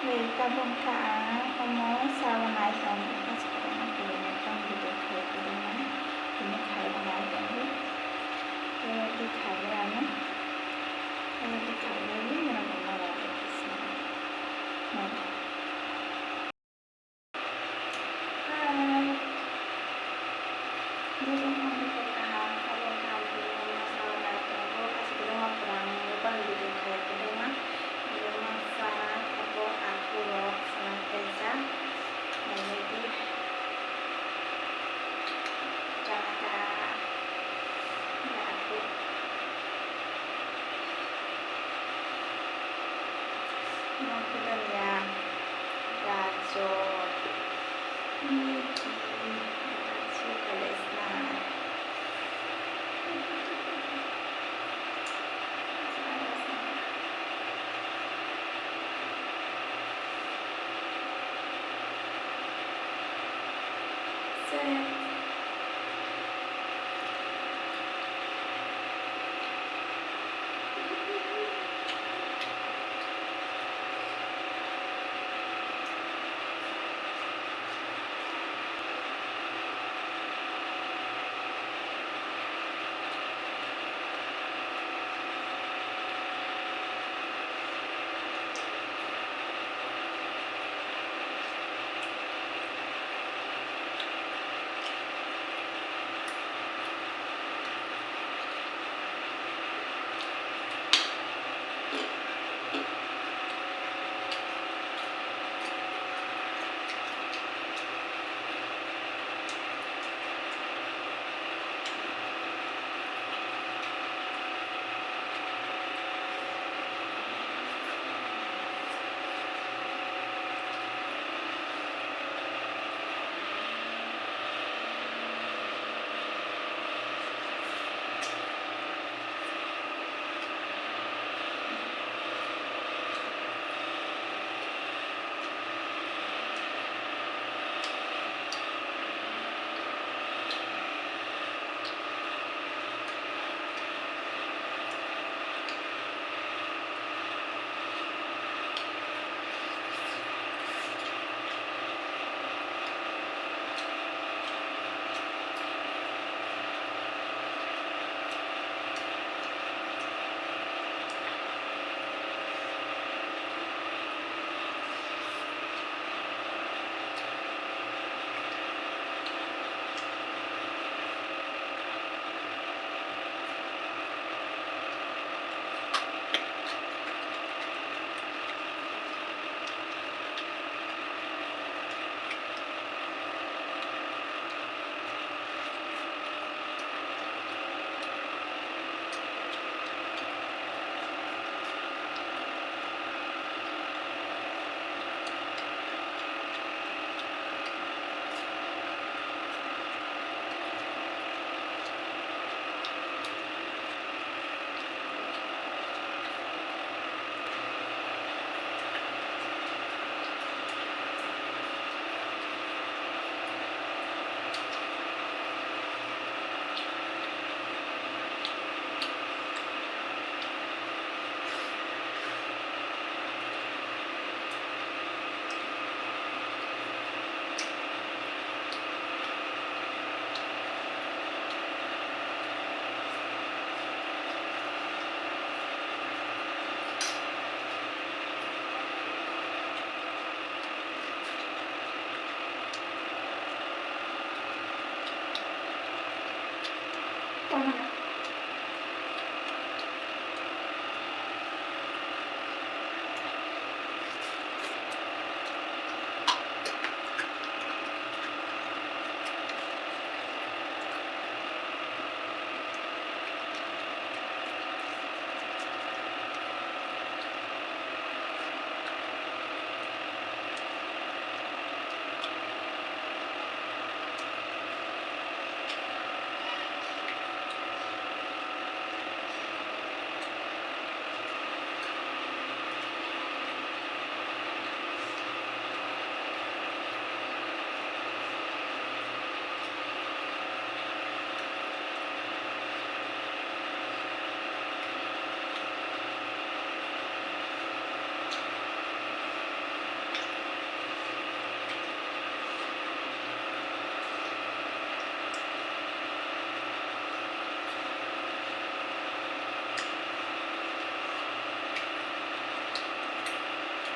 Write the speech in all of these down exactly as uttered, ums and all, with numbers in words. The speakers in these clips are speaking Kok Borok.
Tei tabuk kha ang omo sawi nai tongo, paisa kwbangma kwrwngma tong video khai kwrwngma, tini khai bo nai tongo. Tei di khai bo ano, tei di khai bo norok bo nai rw khe swnam. Nai. Hi. Joto no hambai khe kaham, abo kaham tini omo sawi nai tongo, paisa kwbangma kwrwng, boni video khai kwbangma, video masa, abo aku rok sana kaisa, nai di, chana ta, ya aku. Makedoniya, gajor, mui, suka lesna. Set.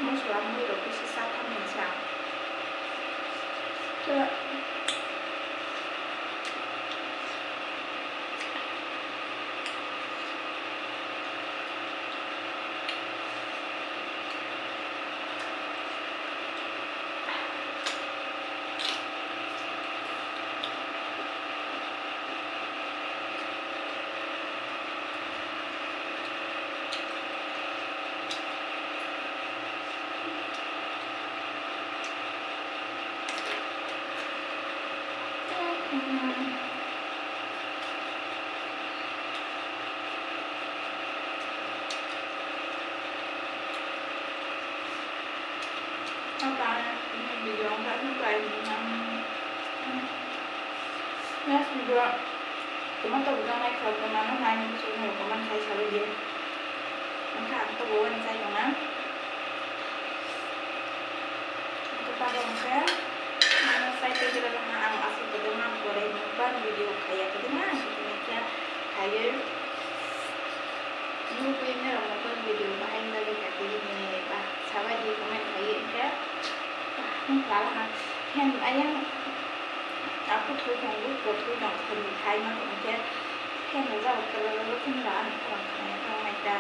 Mosola mui rok bisi cha thang ni sa. Khe Apa ini video angkat muka ini yang next video. Teman tahu bukan naik kalau teman naik musuh mau teman saya selalu dia. Maka aku tahu bukan saya kena. Khe tabok hwnkhe, ano sai tei jora no ha ang aswk kwdwma borai mukbang video khaiya kwdwma, ang khe khe khaiwi nukwi norok mukbang video bahai wngya kha tei bini ba sabai di comment khaiwi hwnkhe, wngkha ha fan ayang. Aphuru thwi tongo, bo thwi tong thani khai ma tong khe, fan rwjak rwjak khe nw ani khorang khnai tong nai ta.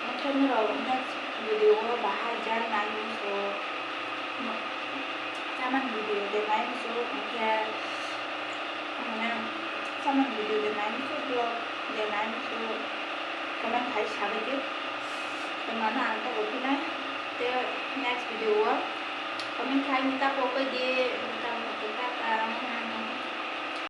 Hwnkhe norok next video o bahai jan nai musu, chamani video de nai musu, hwnkhe mane chamani video de nai musu, vlog de nai musu, comment khai sabai di. Tei mano ang tabok phinai, tei next video o comment khai ni ta pokoi di.